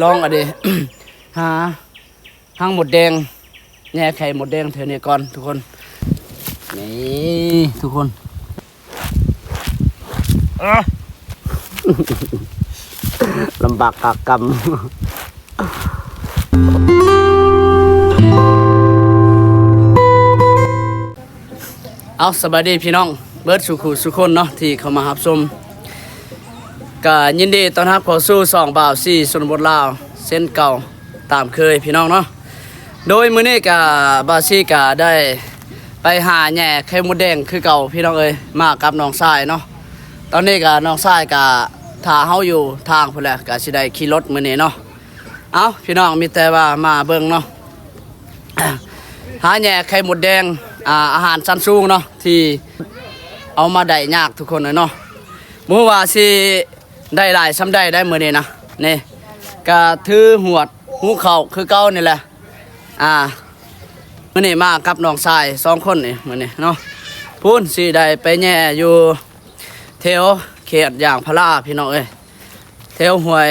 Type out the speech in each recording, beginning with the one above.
ລອງອັນນີ້ ຫາຮັງມົດແດງ ແຍ່ໄຂ່ມົດແດງແຖວນີ້ກ່ອນທຸກຄົນ. ນີ້ທຸກຄົນ ລຳບາກກາກກຳ. ເອົາ ສະບາຍດີພີ່ນ້ອງເບິດສູ່ຄູ່ສູ່ຄົນເນາະ ທີ່ເຂົ້າມາຮັບຊົມ. ກະຍິນດີຕ້ອນຮັບເຂົ້າສູ່ຊ່ອງບ່າວຊີຊົນນະບົດລາວເຊັ່ນເກົ່າຕາມເຄີຍພີ່ນ້ອງເນາະ. ໂດຍມື້ນີ້ກະບ່າວຊີກະໄດ້ໄປຫາແຍ່ໄຂ່ມົດແດງຄືເກົ່າພີ່ນ້ອງເອີຍ ມາກັບນ້ອງຊາຍເນາະ. ຕອນນີ້ກະນ້ອງຊາຍກະຖ້າເຮົາຢູ່ທາງພຸ້ນແຫຼະ ກະຊິໄດ້ຂີ່ລົດມື້ນີ້ເນາະ. ເອົ້າ ພີ່ນ້ອງ ມີແຕ່ວ່າມາເບິ່ງເນາະ ຫາແຍ່ໄຂ່ມົດແດງ ອາ ອາຫານຊັ້ນສູງເນາະ ທີ່ເອົາມາໄດ້ຍາກທຸກຄົນເອີຍເນາະ. ບໍ່ຮູ້ວ່າຊິໄດ້ຫຼາຍສ່ຳໃດໄດ໋ມື້ນີ້ນະ. ນີ້ກະຖືຫວດຫຸງເຂົ້າຄືເກົ່ານີ້ແຫຼະ. ອາ ມື້ນີ້ມາກັບນ້ອງຊາຍສອງຄົນນີ້ມື້ນີ້ເນາະ. ພຸ້ນ ຊິໄດ້ໄປແຍ່ຢູ່ແຖວເຂດຢາງພາລາພີ່ນ້ອງເອີຍ ແຖວຫ້ວຍ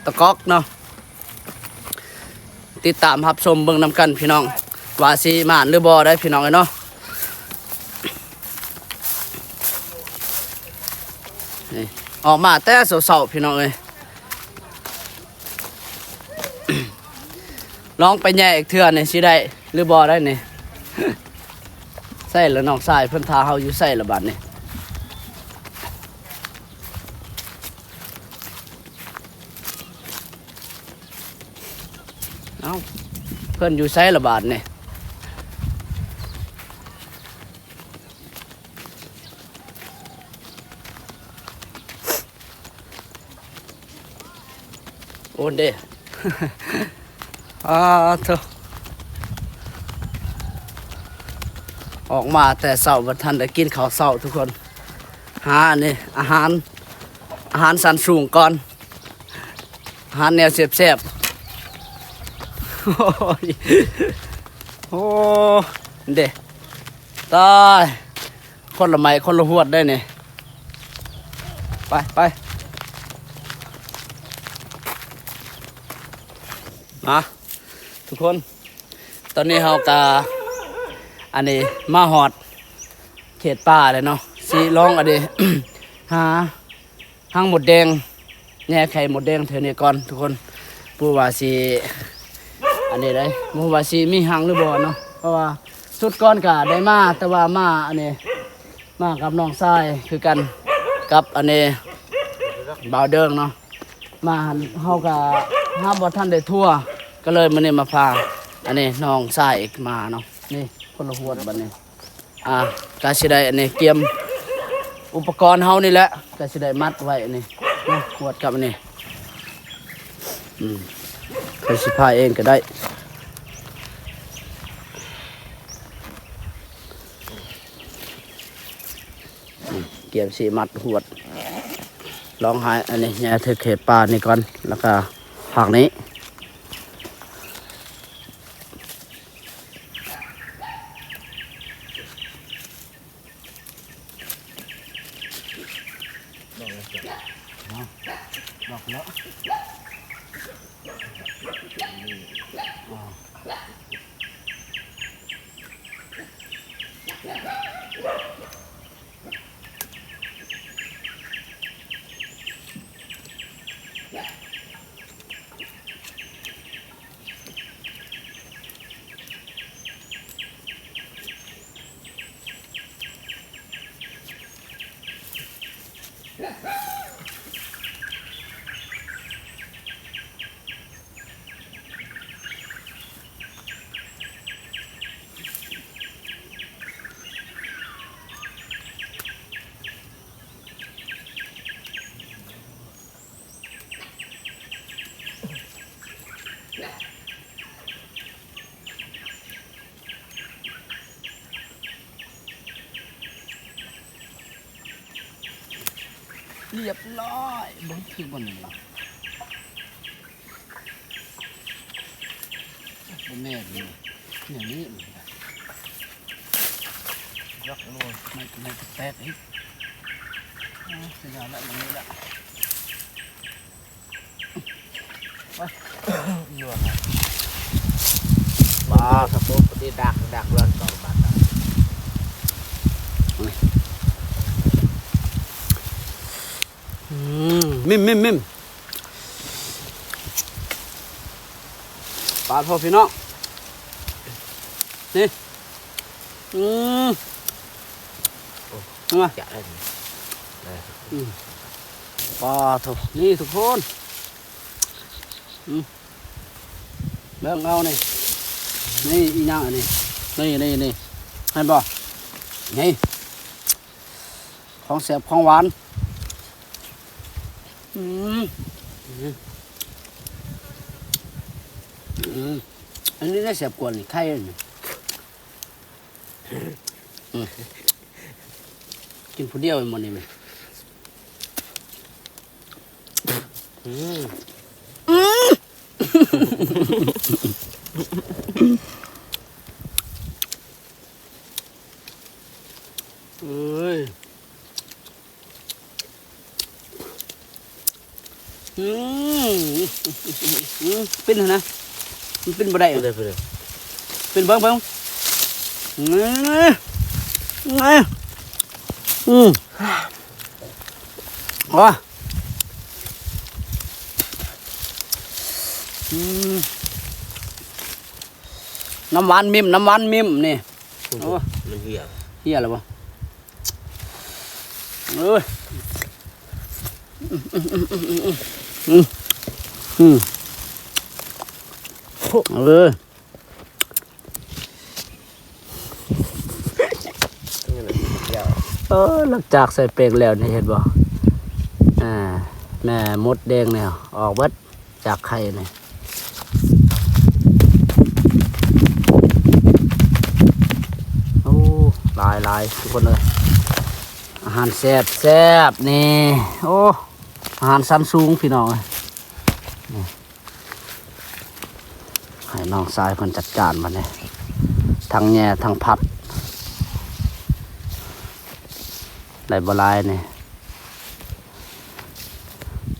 ຕະກອກເນາະ. ຕິດຕາມຮັບຊົມເບິ່ງນຳກັນພີ່ນ້ອງ ວ່າຊິໝານຫຼືບໍ່ໄດ໋ພີ່ນ້ອງເອີຍເນາະ. ນີ້ ອອກມາແຕ່ເຊົ້າໆ ພີ່ນ້ອງເອີຍ ລອງໄປແຍ່ອີກເທື່ອນີ້ ຊິໄດ້ຫຼືບໍ່ໄດ໋ນີ້. ໃສລະນ້ອງຊາຍເພິ່ນ ຖ້າເຮົາຢູ່ໃສລະບາດນີ້. ເອົ້າ ເພິ່ນຢູ່ໃສລະບາດນີ້? ໂອນເດ ອາໂທ ອອກມາແຕ່ເຊົ້າ ບໍ່ທັນໄດ້ກິນເຂົ້າເຊົ້າທຸກຄົນ. ຫາອັນນີ້ ອາຫານ ອາຫານຊັ້ນສູງກ່ອນ ອາຫານແນວແຊບໆ. ໂອ້ຍ ໂອ້ ເດ ຕາຍ ຄົນລະໄມ້ຄົນລະຫວດໄດ໋ນີ້. ໄປ ໄປ ມາທຸກຄົນ ຕອນນີ້ເຮົາກະ ອັນນີ້ ມາຮອດເຂດປ່າແລ້ວເນາະ. ຊິລອງອັນນີ້ ຫາຮັງມົດແດງ ແຍ່ໄຂ່ມົດແດງແຖວນີ້ກ່ອນທຸກຄົນ. ບໍ່ຮູ້ວ່າຊິ ອັນນີ້ໄດ໋ ບໍ່ຮູ້ວ່າຊິມີຮັງຫຼືບໍ່ເນາະ ເພາະວ່າຊຸດກ່ອນກະໄດ້ມາ ແຕ່ວ່າມາອັນນີ້ ມາກັບນ້ອງຊາຍຄືກັນ ກັບອັນນີ້ ບ່າວເດີງເນາະ. ມາຫັ້ນເຮົາກະຫາບໍ່ທັນໄດ້ທົ່ວ ກະເລີຍມື້ນີ້ມາພາ ອັນນີ້ ນ້ອງຊາຍອີກມາເນາະ. ນີ້ ຄົນລະຫວດບັດນີ້. ອາ ກະຊິໄດ້ອັນນີ້ ກຽມອຸປະກອນເຮົານີ້ແຫຼະ ກະຊິໄດ້ມັດໄວ້ອັນນີ້ນະ ຫວດກັບອັນນີ້. ອືມ ໃຜຊິພາເອງກະໄດ້. ອືມ ກຽມຊິມັດຫວດ ລອງໃຫ້ອັນນີ້ ແຍ່ເຂດປ່ານີ້ກ່ອນ ແລ້ວກະພາກນີ້. ດອກແລ້ວ ດອກແລ້ວ. ລຽບຮ້ອຍ ບໍ່ຖືກບ່ອນນີ້ ບໍ່ແມ່ນນີ້ ແນວນີ້ ຍັກໂລຍ ໄມ້ ໄມ້ແຕກອີກ. ເອົາ ເສຍດາຍລະ ແນວນີ້ລະ. ປາສະໂປກປະຕິດັກດັກເລື່ອນສອງບາດ. ອືມ ມິມໆໆ ປາໂທ ພີ່ນ້ອງ ນີ້ ອືມ ໂອ້ ມາ ຈະໄດ້ ອືມ ປາໂທ ນີ້ທຸກຄົນ ອືມ ເບິ່ງເອົານີ້ ນີ້ອີຫຍັງອັນນີ້ ນີ້ໆໆ ເຫັນບໍ່ ນີ້ ຂອງແຊບຂອງຫວານ ອືມ ອືມ ອັນນີ້ໄດ້ແຊບກວ່ານີ້ ໄຂ່ອັນນີ້ ອືມ ກິນຜູ້ດຽວໝົດນີ້ແມ່ນ ອືມ ອືມ ເອີຍ ອືມ ອືມ ປິ່ນຫັ້ນນະ ມັນປິ່ນບໍ່ໄດ້ ເປັນໄດ້ ເປັນໄດ້ ປິ່ນເບິ່ງ ເບິ່ງ ອືມ ອືມ ໂອ້ ອືມ ນ້ຳຫວານມິ້ມ ນ້ຳຫວານມິ້ມນີ້ ໂອ້ ໂອ້ ມັນເຫ່ຍ ເຫ່ຍແລ້ວບໍ່? ເອີຍ ອືມ ເອີຍ ເອີ ຫຼັງຈາກໃສ່ແປ້ງແລ້ວນີ້ ເຫັນບໍ່? ອ່າ ແມ່ມົດແດງນີ້ອອກເບິດ ຈາກໄຂ່ນີ້ ໂອ້ ຫຼາຍໆ ທຸກຄົນເອີຍ ອາຫານແຊບໆ ນີ້ ໂອ້ ອາຫານຊັ້ນສູງ ພີ່ນ້ອງເອີຍ ນີ້ ໃຫ້ນ້ອງຊາຍເພິ່ນຈັດການບັດນີ້ ທັງແຍ່ທັງຜັດ ໄດ້ບໍ່ຫຼາຍນີ້.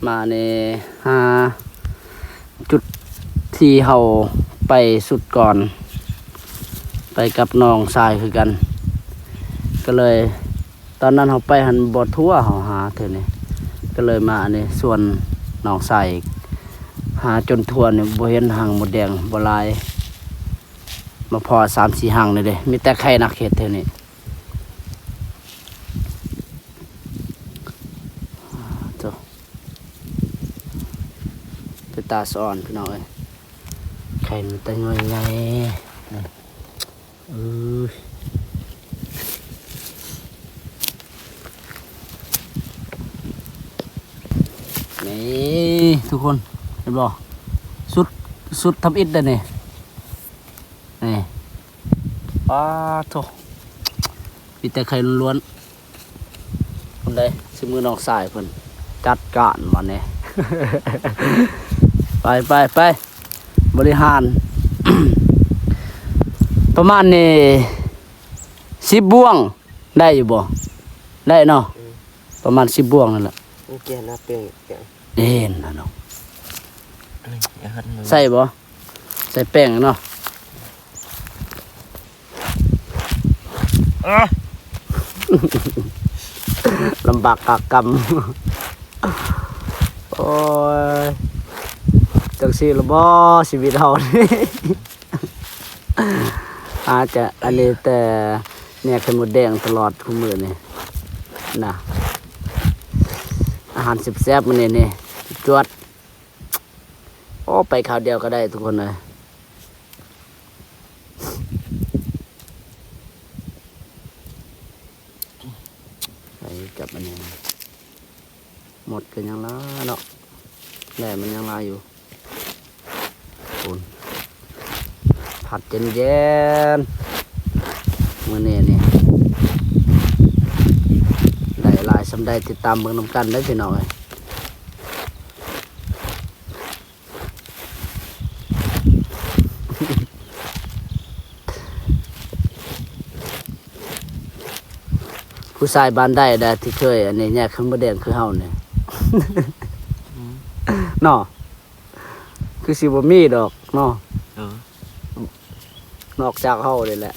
ມານີ້ຫາຈຸດທີ່ເຮົາໄປສຸດກ່ອນ ໄປກັບນ້ອງຊາຍຄືກັນ ກໍເລີຍ ຕອນນັ້ນເຮົາໄປຫັ້ນບໍ່ທົ່ວ ເຮົາຫາເທື່ອນີ້ ກໍເລີຍມາອັນນີ້ ຊວນນ້ອງຊາຍອີກ ຫາຈົນທົ່ວນີ້ ບໍ່ເຫັນຮັງມົດແດງ ບໍ່ຫຼາຍ ມາພໍ້ສາມສີ່ຮັງນີ້ເດ້ ມີແຕ່ໄຂ່ນັກເຮັດເທື່ອນີ້. ໂທ້ ເປັນຕາສະອອນ ພີ່ນ້ອງເອີຍ ໄຂ່ມັນແຕ່ໜ່ວຍໃຫຍ່ ເອີຍ ນີ້ ທຸກຄົນ ເຫັນບໍ່? ສຸດ ສຸດທຳອິດເດ້ນີ້ ນີ້ ປາໂທ້ ມີແຕ່ໄຂ່ລ້ວນໆ ພຸ້ນເດ້ ຊິມືນ້ອງຊາຍເພິ່ນຈັດການບັດນີ້ ໄປໆໆ ບໍລິຫານ ປະມານນີ້ ສິບບ່ວງ ໄດ້ຢູ່ບໍ່? ໄດ້ເນາະ ອືມ ປະມານສິບບ່ວງນັ້ນແຫຼະ ແກນເອົາແປ້ງ ເຫັນລະເນາະ ໃສ່ບໍ່? ໃສ່ແປ້ງເນາະ ລຳບາກກາກຳ ໂອ້ຍ ຈັກຊີ້ລະບໍ່ຊີວິດເຮົານີ້ ອາດຈະອັນນີ້ແຕ່ແນວໄຂ່ມົດແດງຕະຫຼອດຄູ່ມື້ນີ້ນະ ອາຫານແຊບໆ ມື້ນີ້ນີ້ ຈວດ ໂອ້ ໄປຄາວດຽວກໍໄດ້ທຸກຄົນເອີຍ ໄປກັບອັນນີ້ ມົດກໍຍັງຫຼາຍເນາະ ແຫຼະ ມັນຍັງຫຼາຍຢູ່ ພຸ້ນ ພັດເຢັນໆ ມື້ນີ້ນີ້ ໄດ້ຫຼາຍສ່ຳໃດ ຕິດຕາມເບິ່ງນຳກັນເດີ້ ພີ່ນ້ອງເອີຍ. ຜູ້ຊາຍບ້ານໃດແດ່ທີ່ເຄີຍອັນນີ້ ແຍກໄຂ່ມົດແດງຄືເຮົານີ້ ອືມ ເນາະ? ຄືຊິບໍ່ມີດອກເນາະ ເອີ ນອກຈາກເຮົານີ້ແຫຼະ.